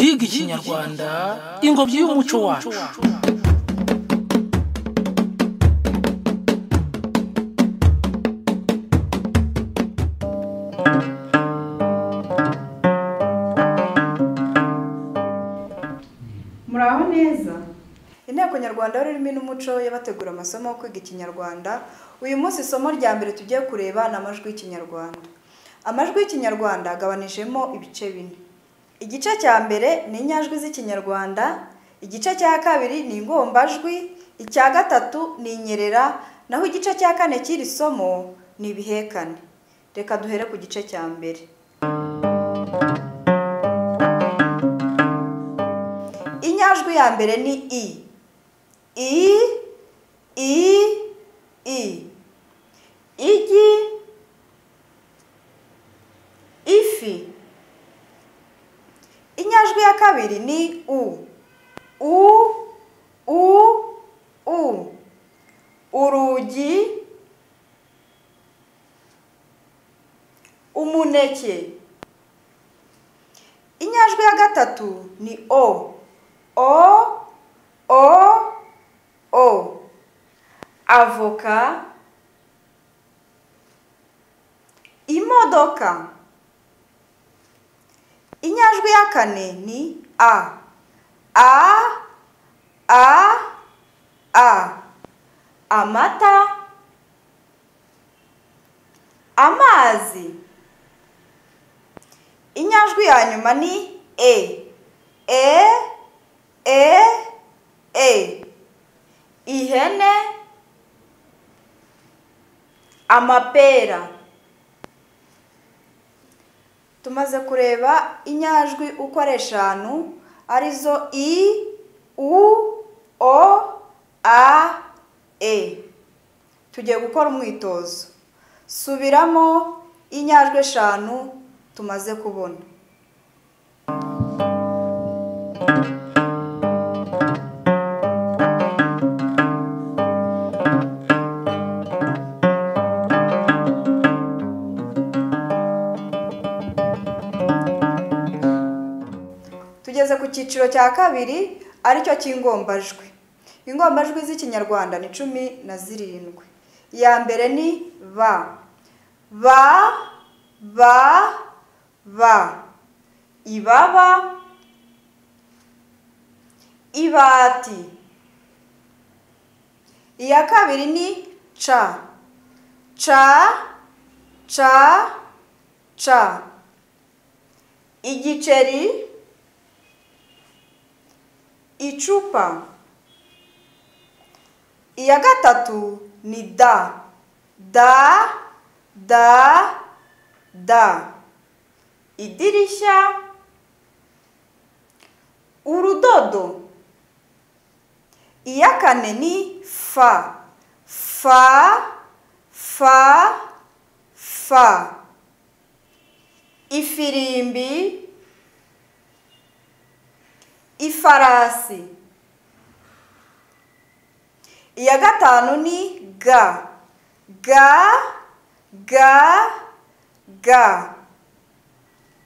Twige Ikinyarwanda, ingobyi y'umuco wacu. Muraho neza. Inteko Nyarwanda y'Ururimi n'Umuco yabategura amasomo yo kwiga Ikinyarwanda. Uyu munsi isomo rya mbere tugiye kureba ni amajwi y'Ikinyarwanda. Amajwi y'Ikinyarwanda agabanijemo ibice bine. Igice cya mbere ni inyajwi z'Ikinyarwanda, igice cya kabiri ni ingombajwi, icya gatatu ni inyerera, naho igice cya kane cy'iri somo ni ibihekane. Reka duhere ku gice cya mbere. Inyajwi ya mbere ni i. I, i, i. Igi, ifi. Inyajwi ya kabiri ni u. U, u, u. Urugi, umuneke. Inyajwi ya gatatu ni o. O, o, o. Avoka, imodoka. Inyajwi ya kane ni a. A, a, a. Amata, amazi. Inyajwi ya nyuma ni e. E, e, e. Ihene, amapera. Tumaze kureba inyajwi uko ari eshanu, arizo i, u, o, a, e. Tugiye gukora umwitozo. Subiramo inyajwi eshanu tumaze kubona. Tugeze ku cyiciro cya kabiri aricyo cy'ingombajwi. Ingombajwi z'Ikinyarwanda ni 17. Iya mbere ni ba. Ba, ba, ba. Ibaba, ibati. Iya kabiri ni ca. Ca, ca, ca. Igiceri, icupa. Iya gatatu ni da. Da, da, da. Idirishya, urudodo. Iya kane ni fa. Fa, fa, fa. Ifirimbi, ifarasi. Iya gatanu ni ga. Ga, ga, ga.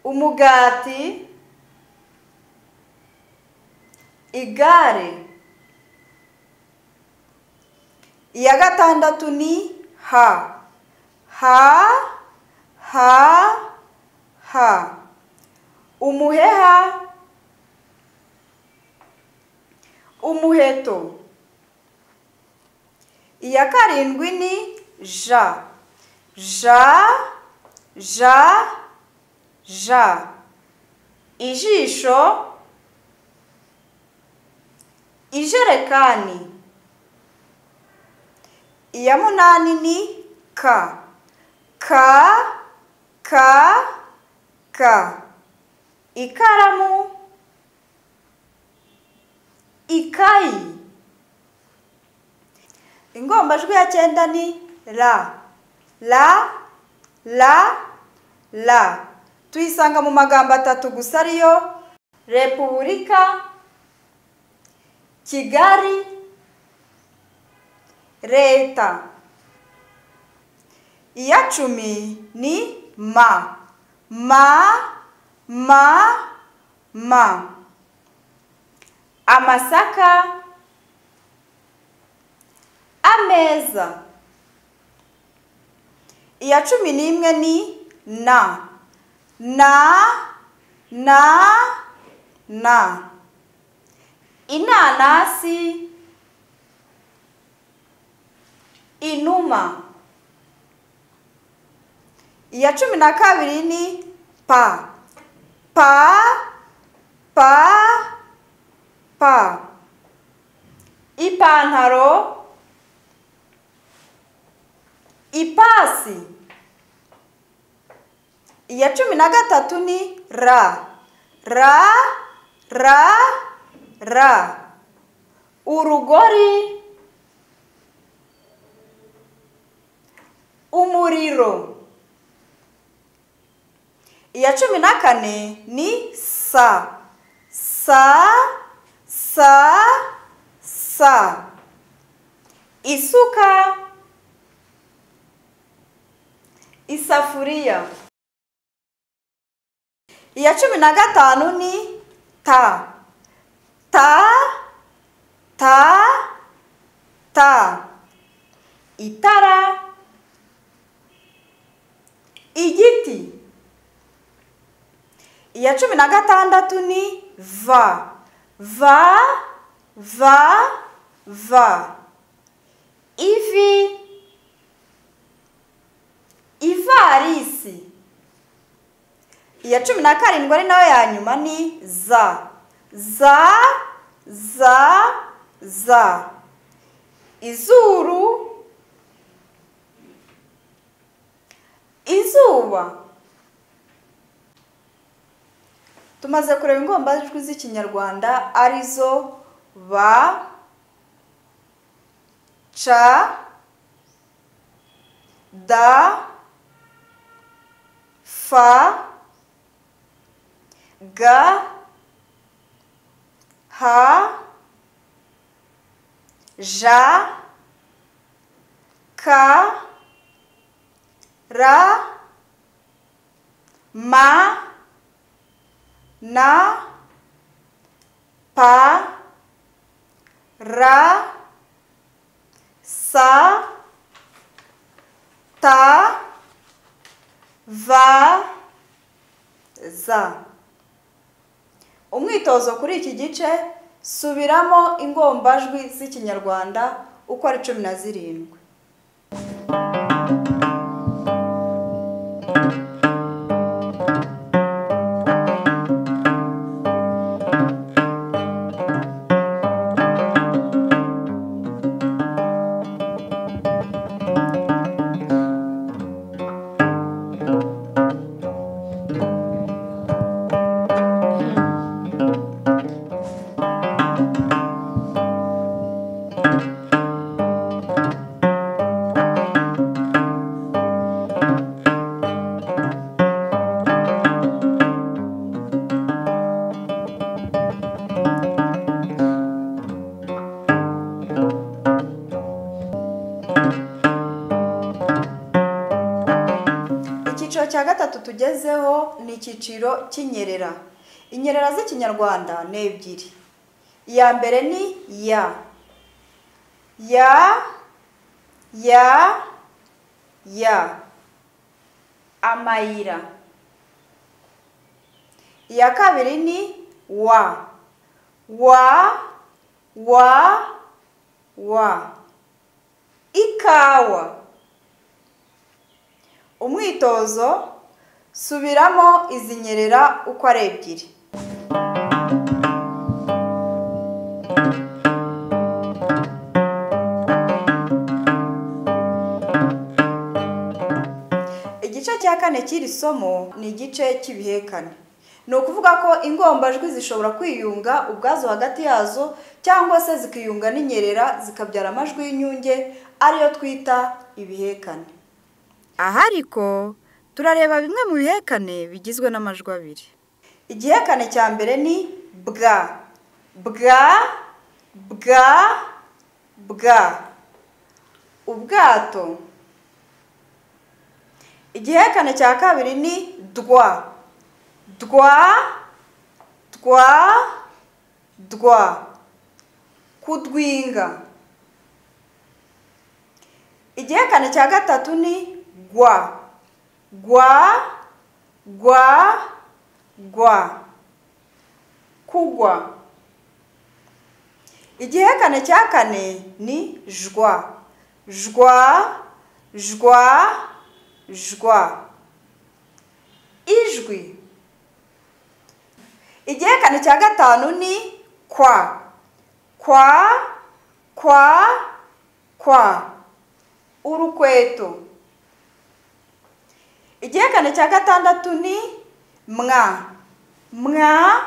Umugati, igare. Iya gatandatu ni ha. Ha, ha, ha. Umuheha, umuheto. Iya karindwi ni ja. Ja, ja, ja. Ijisho, ijerekani. Iya munani ni ka. Ka, ka, ka. Ikaramu, ikayi. Ingombajwi ya cyenda ni ra. La, la, la. Tuyisanga mu magambo atatu gusa ariyo Repubulika, Kigali, Leta. Iya cumi ni ma. Ma, ma, ma. Amasaka, ameza. Iya 11 ni na. Na, na, na. Inanasi, inuma. Iya 12 ni pa. Pa, pa, pa. Ipantaro, ipasi. Iya 13 ni ra. Ra, ra, ra. Urugori, umuriro. Iya 14 ni sa. Sa, sa, sa. Isuka, isafuriya. Iya 15 ni ta. Ta, ta, ta. Itara, igiti. Iya 16 ni va. Va, va, va. Ivi, ivarisi. Iya 17 ari nayo ya nyuma ni za. Za, za, za. Izuru, izuba. Tumaze kureba ingombajwi z'Ikinyarwanda arizo ba, ca, da, fa, ga, ha, ja, ka, ra, ma, na, pa, ra, sa, ta, va, za. Umwitozo kuri iki gice, subiramo ingombajwi z'Ikinyarwanda uko ari 17. Icyiciro cya gatatu tugezeho ni icyiciro cy'inyerera. Inyerera z'Ikinyarwanda ni ebyiri. Iya mbere ni ya. Ya, ya, ya. Amayira. Iya kabiri ni wa. Wa, wa, wa. Ikawa. Umwitozo, subiramo izi nyerera uko ari ebyiri. Igice cya kane cy'iri somo ni igice cy'ibihekane. Ni ukuvuga ko ingombajwi zishobora kwiyunga ubwazo hagati yazo cyangwa se zikiyunga n'inyerera zikabyara amajwi y'inyunge ariyo twita ibihekane. Aha ariko turareba bimwe mu bihekane bigizwe n'amajwi abiri. Igihekane cya mbere ni bwa. Bwa, bwa, bwa. Ubwato. Igihekane cya kabiri ni dwa. Dwa, dwa, dwa. Kudwinga. Igihekane cya gatatu ni gwa. Gwa, gwa, gwa. Kugwa. Igihekane cya kane ni jwa. Jwa, jwa, jwa. Ijwi. Igihekane cya gatanu ni kwa. Kwa, kwa, kwa. Urukweto. Igihekane cya gatandatu ni mwa. Mwa,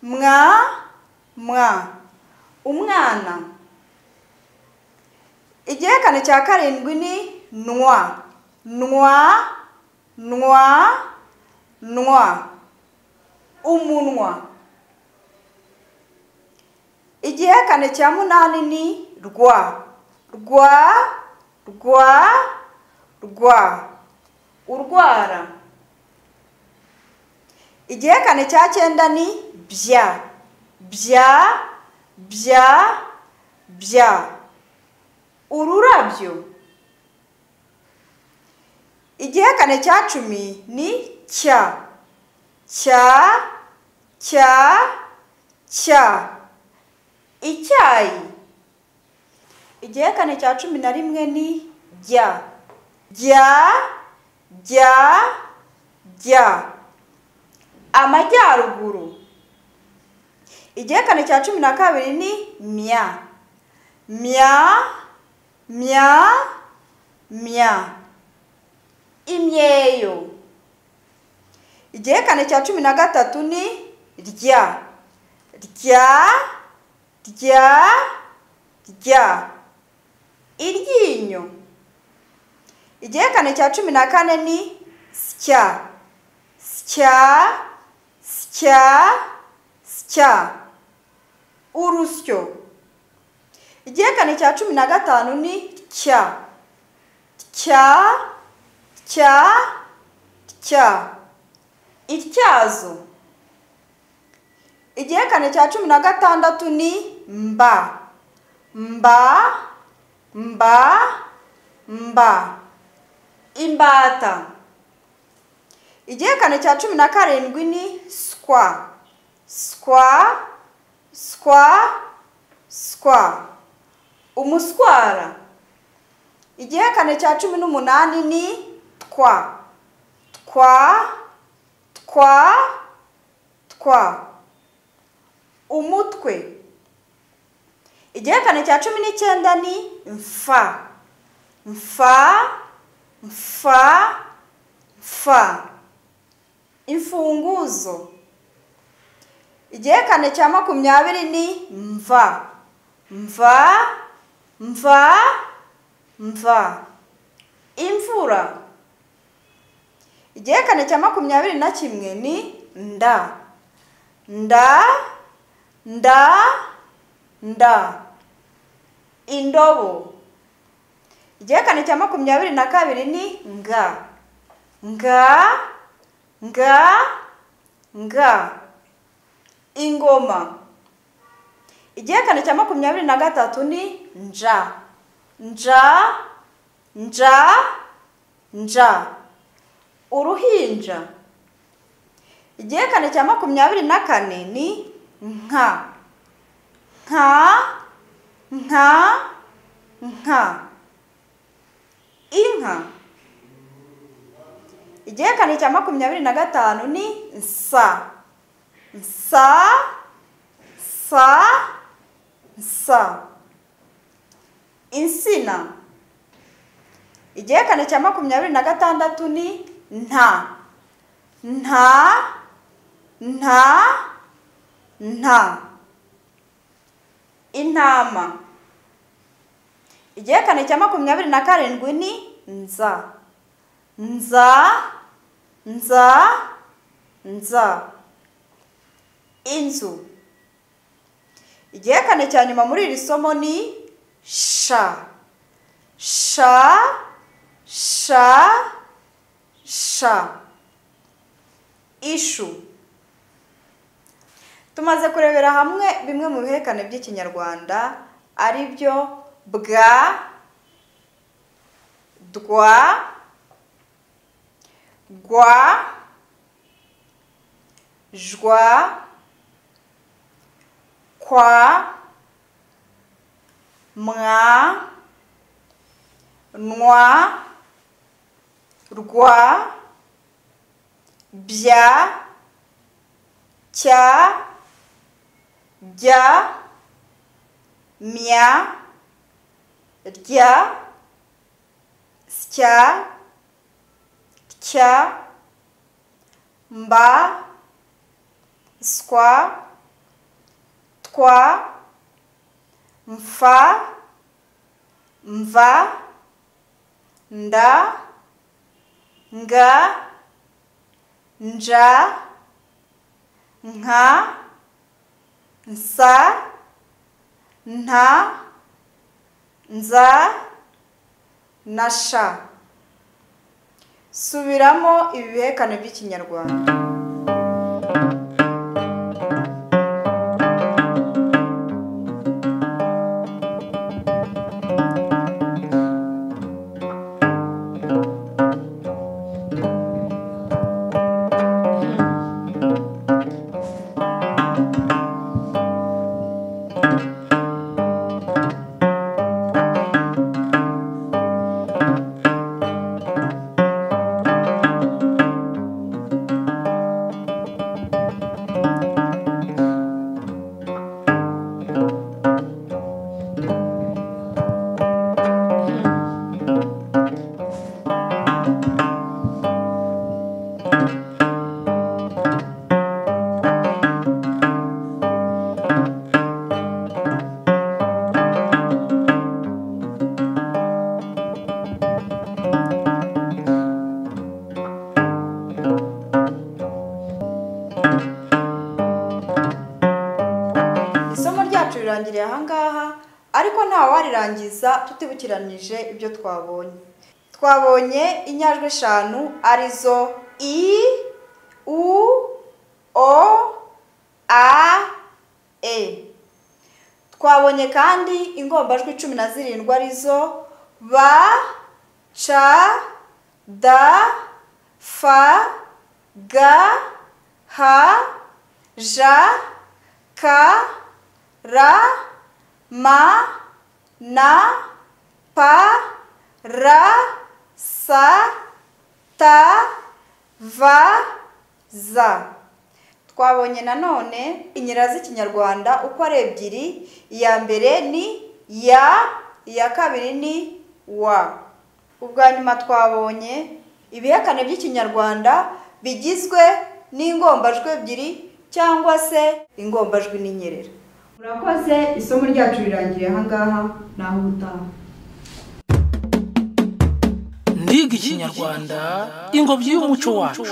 mwa, mwa. Umwana. Igihekane cya karindwi ni nwa. Nwa, nwa, nwa. Umunwa. Igihekane cya munani ni rwa. Rwa, rwa, rwa. Urwara. Igihekane cya cyenda ni bya. Bya, bya, bya. Ururabyo. Igihekane cya 10 ni cya. Cya, cya, cya. Icyayi. Igihekane cya 11 ni jya. Jya, jya, jya. Amajyaruguru. Igihekane cya 12 ni mya. Mya, mya, mya. Imyeyo. Igihekane cya 13 ni rya. Rya, rya, rya. Iryinyo. Igihekane cya 14 ni sya. Sya, sya, sya. Urusyo. Igihekane cya 15 ni cya. Cya, cya, cya. Ityazo. Igihekane cya 16 ni mba. Mba, mba, mba. Imbata. Igihekane cya 17 ni skwa. Skwa, skwa, skwa. Umuswara. Igihekane cya 18 ni twa. Twa, twa, twa. Umutwe. Igihekane cya 19 ni mfa. Mfa, mfa, mfa. Imfunguzo. Igihekane cya 20 ni mva. Mva, mva, mva. Imvura. Igihekane cya 21 ni nda. Nda, nda, nda. Indobo. Igihekane cya 22 ni nga. Nga, nga, nga. Ingoma. Igihekane cya 23 ni nja. Nja, nja, nja. Uruhinja. Igihekane cya 24 ni nka. Nka, nka, nka. Inka. Igihekane cya 25 ni nsa. Nsa, sa, nsa. Insina. Igihekane cya 26 ni nta. Nta, nta, nta. Intama. Igihekane cya 27 ni nza. Nza, nza, nza. Inzu. Igihekane cya nyuma muri iri somo ni sha. Sha, sha, sha. Ishu. Tumaze kurebera hamwe bimwe mu bihekane by'Ikinyarwanda. ari byo bwa, dwa, gwa, jwa, kwa, mwa, nwa, rwa, bya, cya, jya, mya, rya, sya, tya, mba, skwa, twa, mfa, mva, nda, nga, nja, nka, nsa, nta, nza na sha. Subiramo ibi bihekane by'Ikinyarwanda. Isomo ryacu rirangiriye ahangaha, ariko nta warirangiza tutibukiranije ibyo twabonye. Twabonye inyajwi eshanu arizo i, u, o, a, e. Twabonye kandi ingombajwi 17 arizo ba, c, d, f, g, h, j, k, r, m, n, p, r, s, t, v, z. Twabonye nanone inyera z'Ikinyarwanda uko ari ebyiri. Iya mbere ni ya, iya kabiri ni wa. Ubwa nyuma twabonye ibihekane by'Ikinyarwanda bigizwe n'ingombajwi ebyiri cyangwa se ingombajwi n'inyerera. Murakoze, isomo ryacu rirangiriye ahangaha, naho ubutaha. Ndiga Ikinyarwanda, ingobyi y'umuco wacu.